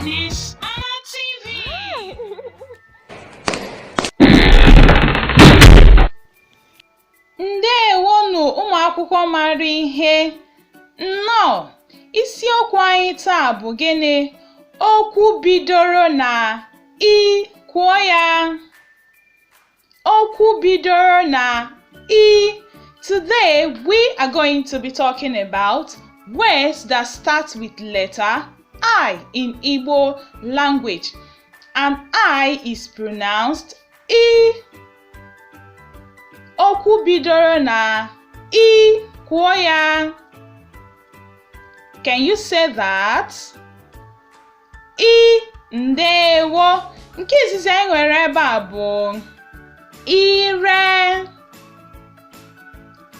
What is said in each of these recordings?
Miss Anna TV. Ndewonu ụmụ akwụkwọ mara ihe. Nnọọ, isiokwu anyị taa bụ gịnị? Okwu bidoro na I, kwuo ya. Okwu bidoro na I. Today we are going to be talking about words that start with letter I in Igbo language. And I is pronounced I. Okwu bidoro na I, kwuo ya. Can you say that? I, ndewo. Nke izizi anyị nwere ebe a bụ ire.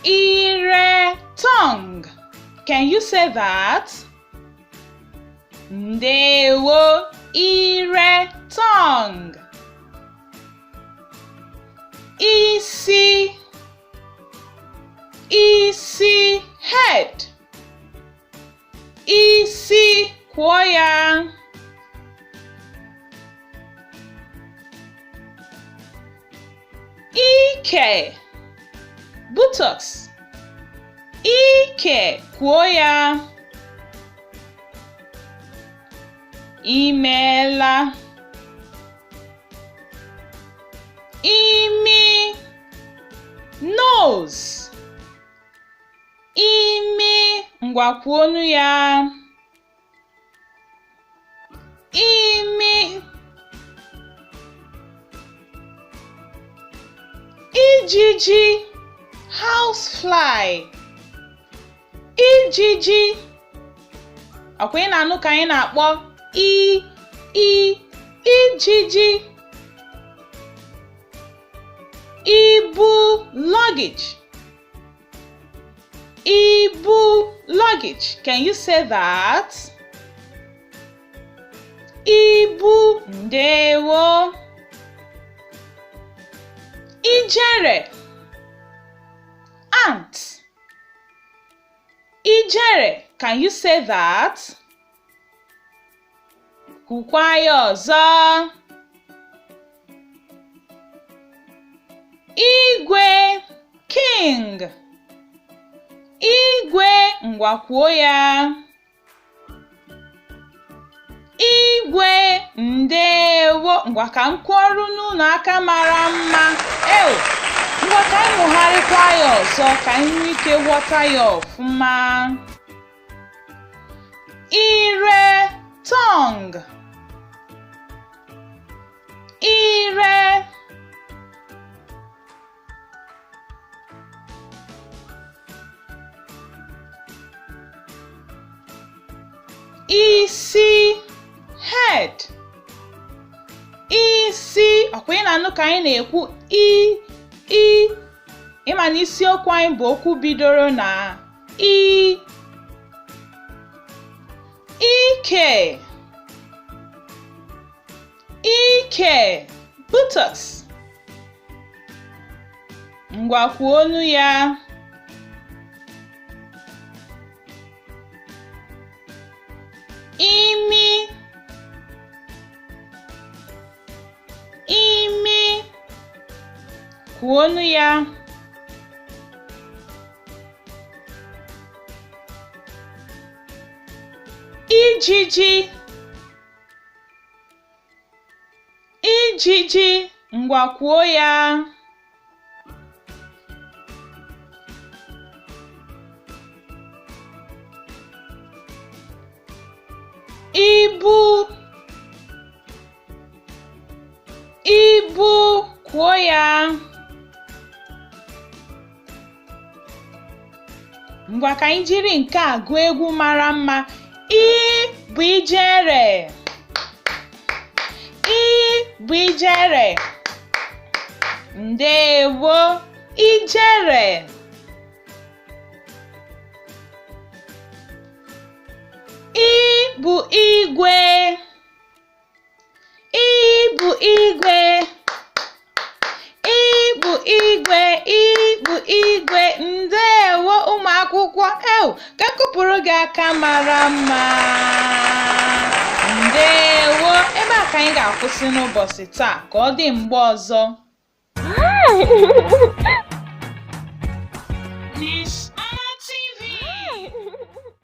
Ire, tongue. Can you say that? Ndewo, ire, tongue. Isi, isi, head. Isi, kwuo ya. Ike, buttocks. Ike, kwuo ya. Imeela. Imi, nose. Imi, ngwa kwuonu ya. Imi. Ijiji, housefly. Ijiji. Ọkwa ị na-anụ ka anyị na-akpọ i, i, ijiji. Ibu, luggage. Ibu, luggage. Can you say that? Ibu, ndewo. Ijere, ant. Ijere, can you say that? Kwukwa ya ọzọ. Igwe, king. Igwe, ngwa kwuo ya. Igwe, ndewo. Ngwa ka m kụọrọ unu aka mara mma. Ew, ngwa ka anyị mụgharịkwa ya ọzọ ka anyị nwee ike ghọta ya ọfụma. Ire, tongue. Ire. Isi, head. Isi, ọkwa ị na-anụ ka anyị na-ekwu i, i. Ịma na isiokwu anyị bụ okwu bidoro na I. Ike, ike, buttocks. Ngwa kwuonu ya. Imi, imi, kwuonu ya. Ijiji, ijiji, ngwa kwuo ya. Ibu, ibu, kwuo ya. Ngwa ka anyị jiri nke a gụọ egwu mara mma. I bụ ijere. I bụ ijere. Ndewo, ijere. I bụ igwe. Ị bụ igwe. Ị bụ igwe. Ị bụ igwe. Ndewo ụmụ akwụkwọ. Ew, ka m kụpụrụ gị aka mara mma. Ndewo, ebe a ka anyị ga-akwụsị n'ụbọchị taa. Ka ọ dị mgbe ọzọ.